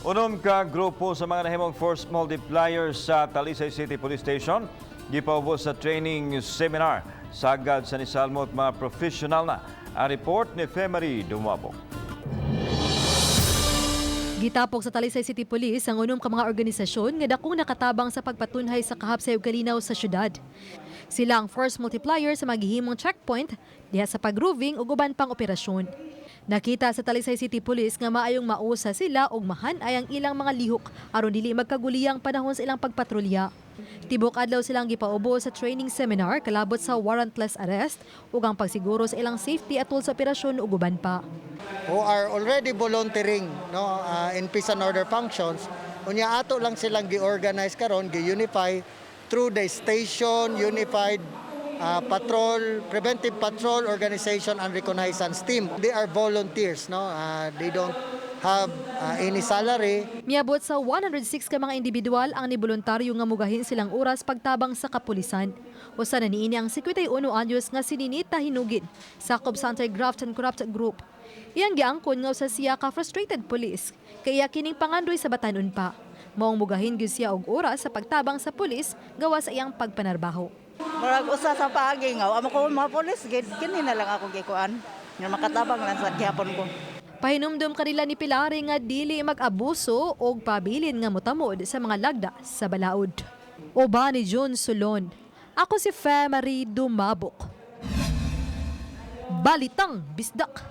Unom ka grupo sa mga nahimong force multipliers sa Talisay City Police Station gipaubos sa training seminar sagad sa nisalmot mga professional na. Ang report ni Femery Dumabok. Gitapok sa Talisay City Police ang unom ka mga organisasyon nga dakong nakatabang sa pagpatunhay sa kahapsay ug kalinaw sa syudad. Sila ang force multiplier sa magihimong checkpoint diha sa pag-roving ug uban pang operasyon. Nakita sa Talisay City Police nga maayong mausa sila ug mahan-ay ang ilang mga lihok aron dili magkaguliyang panahon sa ilang pagpatrolya. Tibok adlaw silang gipaubo sa training seminar kalabot sa warrantless arrest ug ang pagsiguro sa ilang safety atol sa operasyon ug uban pa. Who are already volunteering, no, in peace and order functions. Unya ato lang silang gi-organize karon, gi-unify through the station unified patrol preventive patrol organization and reconnaissance team. They are volunteers, no, they don't have any salary. Miabot sa 106 ka mga individual ang niboluntaryo nga mugahin silang oras pagtabang sa kapulisan. Usa na niini ang 51 anyos nga si Ninita Hinugin, sakop sa Anti-Graft and Corrupt Group. Iyang giangkon nga usa siya ka frustrated police, kay iya kining pangandoy sa batanon pa. Maong mugahin gyud siya og oras sa pagtabang sa pulis gawas sa iyang pagpanarbaho. Murag usa sa paagi nga amo ko mga pulis gid, kini na lang ako gikuan. Nga makatabang lang sa gihapon ko. Pahinumdum kanila ni Pilari nga dili mag-abuso og pabilin nga motamod sa mga lagda sa balaod. Uban ni June Solon. Ako si Fe Marie Dumabok. Balitang Bisdak.